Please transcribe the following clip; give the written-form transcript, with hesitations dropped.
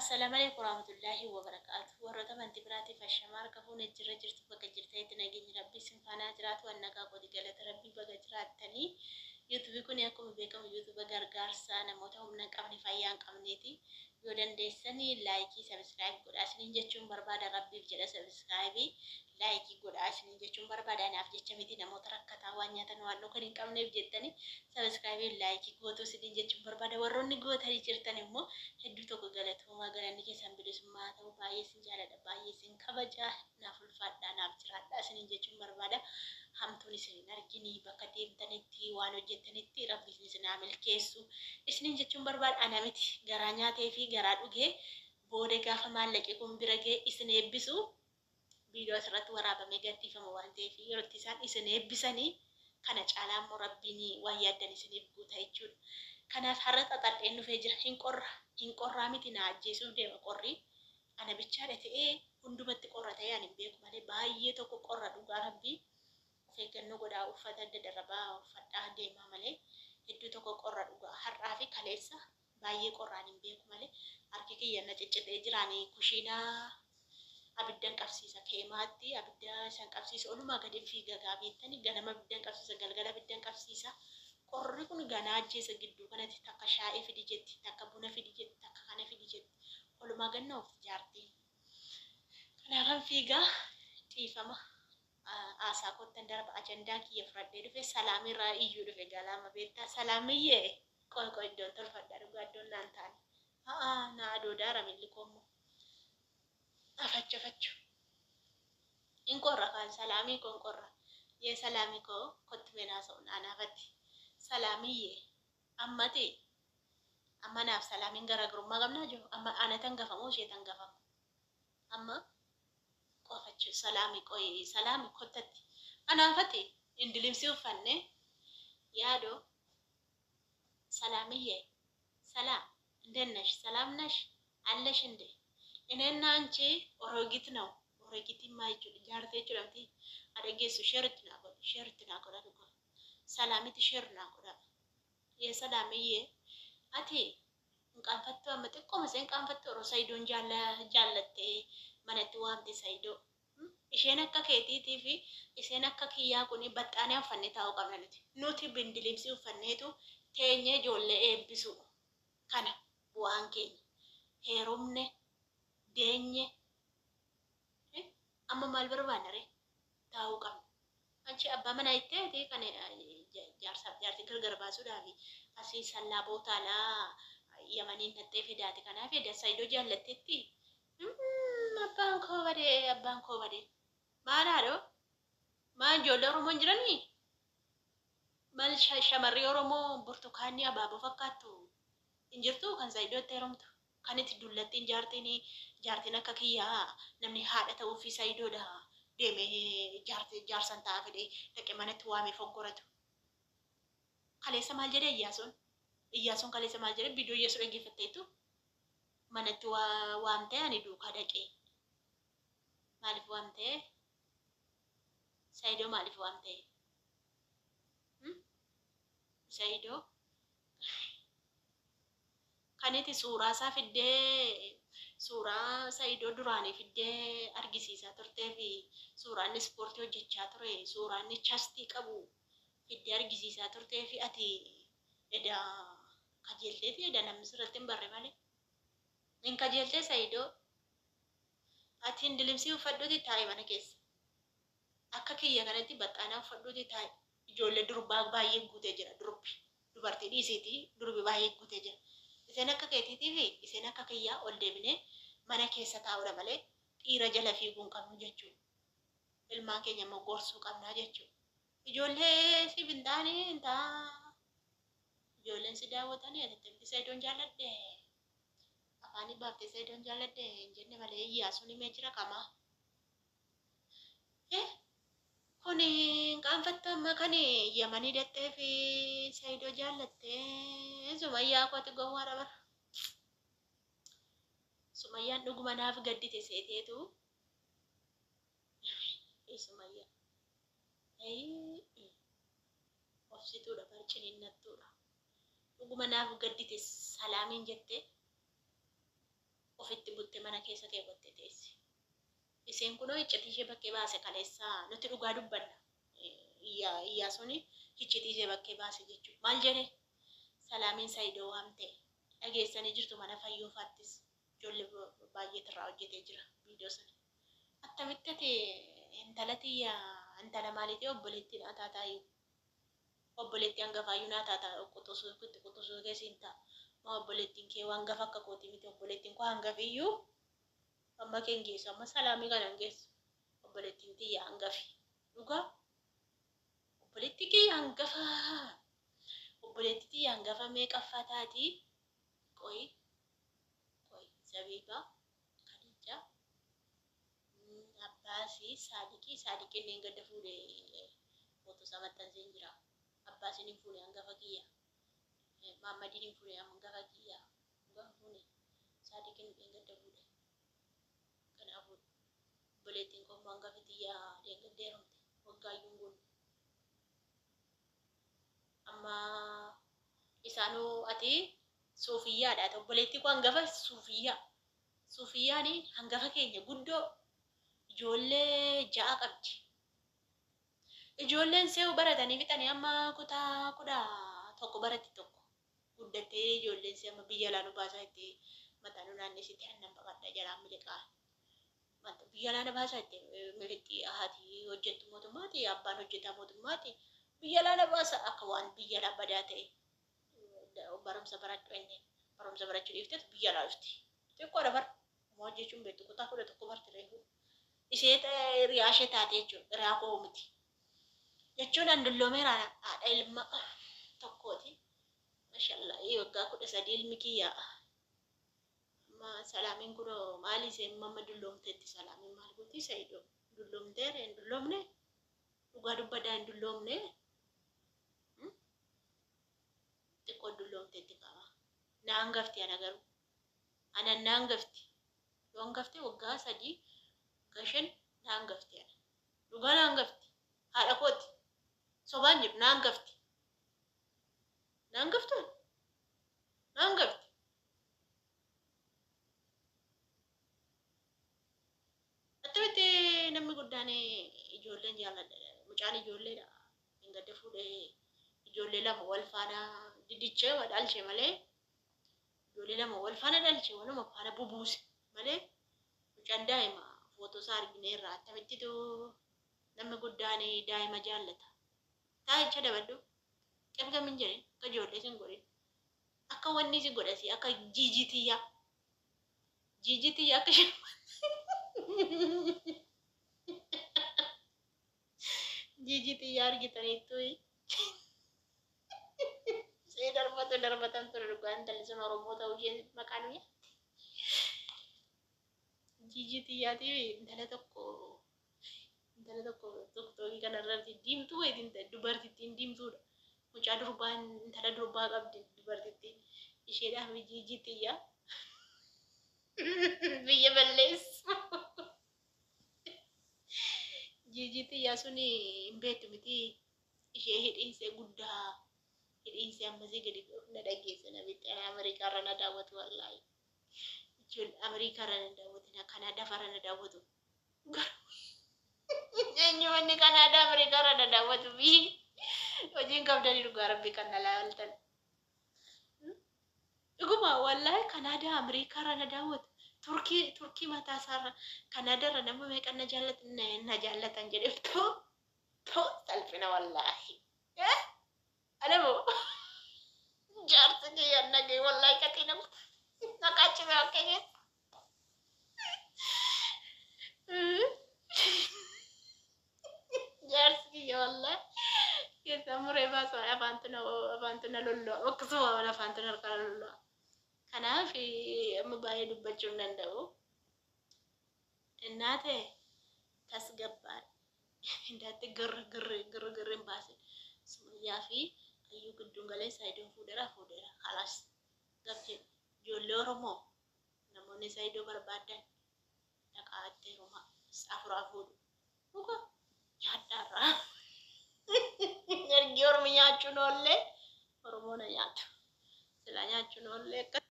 Assalamalekum warahmatullahi wabarakatuh warroota amantii biraatiif ashamaa harka fuune jirra jirtu bakka jirtanitti nageenyi rabbii isin faana haa jiraatu an nagaa kooti galata rabbii baga jiraattanii youtube kuni akkuma beekamu youtube gargaarsa namoota humna hin qabne fayyaa hin qabneeti yoo dandeessani like subscribe godhaa isiniin jechuun barbaada rabbiif jedha subscribe like godhaa isiniin jechuun barbaada anaaf jecha miti namoota rakkataa waan nyaatan waan dhugan hin qabneef jettani subscribe like gootuu isiniin jechuun barbaada warroonni gootanii jirtan immoo hedduu tokko galatoomaa galanni keessan bilisummaa haa ta'u baay'ee isin jaaladha baay'ee isin kabaja naaf ulfaadhaa naaf jiraadhaa isiniin jechuun barbaada hamtuun isin hin argini bakka deemtanitti waan hojjettanitti rabbi isin haa milkeessu isiniin jechuun barbaada ana miti garaa nyaatee fi garaa dhugee booda gaafa maallaqi kun bira ga'e isin eebbisu Viidiyoo asirratti waraabamee gadhiifama waan ta'eef yeroo itti isaan isin eebbisanii kana caalaa immoo Rabbiin waan yaaddan isiniif guuta jechuudha. Kanaaf har'a xaxadheen dhufee jira. Hin qorra. Hin qorraa miti na ajjeesuuf deema qorri. Ana bichaadha ta'ee hundumatti qorra ta'ee ani hin beeku malee baay'ee tokko qorra dhugaa Rabbii. Of eeggannoo godhaa uffata dadarabaa uffadhaa deemaa malee hedduu tokko qorra dhugaa. Har'aa fi kaleessa Baay'ee qorraan hin beeku malee harki kiyya na ciccitee jira ani kushiinaa abiddan qabsiisa keemaatti abidda isan qabsiisa olumaa gadin fiiga gaa beektani ganama abiddan qabsiisa galgala abiddan qabsiisa qorri kun ganaa ajjeesa gidduu kanatti takka shaa'ee fidi jetti takka buna fidi jetti takka kana fidi jetti olumaa gad na oofti jaartiin kanaafan fiiga dhiifama haasaa koottan darba ajandaa kiyya fudhadhee dhufe salaamirraa iyyuu dhufe galaama beektaa salaamiyyee Qoy qoy iddoon tolfadha dhugaa iddoon naan taane. A'aa naa adoodaara milli koo immoo. Afachu afachu. Hin qorra kaan salaamii koo hin qorra. Yee salaamii koo kottu mee naasa'u anaafatti. Salaamiyyee ammati amma naaf salaamiin garaagarummaa qabnaa jiru amma anatu hangafa moo isheetu hangafa amma qofachu salaami qoy salaami kottatti anaafati indilimsii uffanne yaadoo ሰላምዬ ሰላም እንዴት ነሽ? ሰላም ነሽ አለሽ እንዴ? እኔና አንቺ ኦሮጊት ነው ኦሮጊት ማ jechuudha jaartee jechuudha miti adhageessu share itti naa godha share itti naa godha dhugaa salaamiti share naa godha yee salaamiyye ati hin qaanfattu amma xiqqooma isheen qaanfattu yeroo sayidoon jaallattee manatti waamte sayidoo Isheen akka keetiitii fi isheen akka kiyyaa kun baxxaanee uffannee taa'uu qabna nuti. Nuti bindilimsii uffanneetu teenyee ijoollee eebbisuu. Kana bu'aan keenya. Heerumne, deenye, amma maal barbaanna ree? Taa'uu qabna. Anchi abbaa manaa itteeti kan jaarsaaf jaartii gargar baasuudhaaf asii sallaa bootaalaa Yamaniin dhaxxee fidaate kanaaf edda Saidoo jaallattetti. Abbaan koo badee abbaan koo badee. Maal haadhoo? Maal ijoollee Oromoo hin jiranii? Maal shamarri Oromoo burtukaanni abaaboo fakkaattu hin jirtuu kan Saidoo itti heerumtu? Kan itti dullattiin jaartiin jaartiin akka kiyyaa namni haadha ta'uufii Saidoodha deemee jaarti jaarsan ta'a fedhee dhaqee manatti waamee foggoratu. Kaleessa maal jedhe Iyyaasuun? Iyyaasuun kaleessa maal jedhe? Viidiyoo Iyyasuu dhaggeeffatteettu? Manatti waamtee ani duukaa dhaqee. Maaliif waamtee? Saidoo maaliif waamtee? Saidoo kaniti suuraa isaa fiddee suuraa Saidoo duraanii fiddee argisiisaa turtee fi suuraa inni ispoortii hojjechaa ture suuraa inni chastii qabu fiddee argisiisaa turtee fi ati eda kajeelteeti eda namni sirratti hin barre malee. Hin kajeeltee Saidoo ati hin dilimsii uffadhuuti taa'i mana keessa. Akka kiyya kanatti baxxaanaa uffadhuuti taa'i. Ijoollee durbaa baay'ee guutee jira durbi. Dubartii dhiisiitii durbi baay'ee guutee jira. Isheen akka keetiitii fi isheen akka kiyyaa ol deebinee mana keessa taa'uudha malee dhiira jala fiiguu hin qabnu jechuudha. Ilmaan keenya immoo gorsuu qabnaa jechuudha. Ijoollee siif hin taane hin taa. Ijoolleen si daawwatanii ati attamitti Sa'idoon jaalladhe afaanii baaftee Sa'idoon jaalladhe hin jenne malee Iyyaasuun himee jira qamaa. Eh kun hin qaanfattu amma kan Yamanii dhaxxee fi Sa'idoo jaallattee Sumayyaa koo ati gowwaadha bara. Sumayyaan dhuguma naaf gaddite seeteetu. Ee Sumayyaa. Ee obsituudha bar ciniinnattuudha. Dhuguma naaf gaddite salaamiin jette. Ofitti butte mana keessa keewwattee teessi. Isheen kunoo iccitii ishee bakkee baase kaleessa nuti dhugaa dubbanna. Iyyaasuun iccitii ishee bakkee baase jechuudha. Maal jedhe? Salaamiin Saidoo waamte dhageessanii jirtu mana fayyoo faattis ijoollee baay'eetu irraa hojjetee jira viidiyoo sana. Attamitti ati intala tiyya intala maaliitii obboleettii naa taataayyuu obboleettii hangafaayyuu naa taata quxusuu quxusuu kee siin ta'a. Maa obboleettiin kee waan gafa akka kootii miti obboleettiin koo hangafiyyuu amma kee hin geessu amma salaamii kana hin geessu obboleettiin tiyya hangafi dhugaa obboleettii kiyya hangafa obboleettii tiyya hangafa meeqaffaa taati qoyi qoyi zabiibaa khadijaa Abbaasii Saadiqii Saadiqiin dheengadda fuudhe footoo isaa maxxanseen jira. Abbaasiin hin fuune hangafa kiyya. Maammadiin hin fuune hangafa kiyya. Dhugaa hin fuune. Saadiqiin dheengadda fuudhe. Kanaafuu obboleettiin koo immoo hangafi tiyya dheengadda heerumte. Waggaayyuu hin guunne. Amma isaanuu ati suufiyyaadha. Ati obboleettii koo hangafa suufiyyaa. Suufiyyaan hangafa keenya guddoo ijoollee 6 qabdi. Ijoolleen seewu baratanii fixanii amma kutaa 11 baratti tokko. Guddattee ijoolleen see amma biyya alaa nu baasaa jettee mataa nu naannessite annan baqadha jalaa miliqaa. Biyya alaa na baasaa jette miliqxi haati hojjettu mootummaati abbaan hojjetaa mootummaati biyya alaa na baasaa akka waan biyya alaa badaa ta'e barumsa baradhu jenneen barumsa barachuu dhiiftetu biyya alaa dhufti. Xiqqoodha bar homaa hojjechuu hin beektu kutaa 11 barti reefu. Ishee hiriyaa ishee taate jechuudha hiriyaa koo miti. Jechuun an dulloomeera haadha ilma tokkooti. Mashallah waggaa 13 ilmi kiyya. Amma salaamiin kunoo maali isheen mamma dulloomteetti salaamiin maal gooti sa'ido dulloomteere hin dulloomne dhugaa dubbadhaa hin dulloomne. Xiqqoo dulloomteetti qaba. Na hangafti ana garuu. Anan na hangafti. Yoo hangafte waggaa 3 waggaa 5 na hangafti ana. Dhugaa na hangafti. Haadha kooti. Sobaan jedhu na hangafti. Na hangaftu na hangafti. Attamitti namni guddaan ijoolleen jaalladha. Mucaan ijoolleedha. Hin gadda fuudhee ijoollee lama wal faana didichee dhalche malee ijoollee lama wal faana dhalche waluma faana bubuuse malee mucaan daa'ima footoo isaa argineerra attamittitu namni guddaan daa'ima jaallata. Taa'icha dabadhu qemqem hin jedhin akka ijoollee sin godhin akka wanni si godhasi akka jiijii tiyyaa jiijii tiyyaa akka isheen jiijii tiyyaa argitaniittu see darbatu darbatan ture dhugaa intalli sun Oromoo ta'uu ishee maqaan nyaatti. Jiijii tiyyaatii intala tokko intala tokko tiktookii kanarratti diimtuu wayitiin dubartittiin diimtuudha. Mucaa durbaa intala durbaa qabdi dubartittiin isheedhaaf jiijii tiyyaa biyya balleessu. Jiijii tiyyaa suni hin beektu miti ishee hidhiinsee guddaa hidhiinsee ammasii gadi na dhageesse namitti Ameerikaarra na daawwatu wallaahi. Ijoollee Ameerikaarra na daawwatu na Kanaadaa na daawwatu. Eenyu wanni Kanaadaa Ameerikaarra na daawwatu biyyi hojiin qabdanii dhugaa rabbi kan na laaltan. Dhuguma wallaahi Kanaadaa Ameerikaarra na daawwatu. Turkii Turkii mataa isaarra Kanaadaarra nama meeqa na jaallatan na jaallatan jedhee too too salphina wallaahi. Ana moo jaarsi kiyya nagee wallaahi qaxii nama maqaa cimaa akka keessa. Jaarsi kiyya wallaahi keessa muree baasu afaantu na afaantu na lollo'a akkasuma waan afaantu na harkaa lollo'a. Kanaaf amma baay'ee dubbachuu hin danda'u. Innaa ta'e tasgabbaadha. Indaatti girr girr girr girr hin baasin. Sumayyaa fi Ayyuu gidduun galee Saayidoon fuudheera fuudheera. Kalaas gab jedhi. Ijoollee Oromoo namoonni Saayidoo barbaaddan dhaqaa itti heerumaa. Afuraa fuudhu. Dhuga nyaadhaa irraa. Ergi ormi nyaachuun oollee Oromoon haa nyaatu. Silaa nyaachuun oollee akka.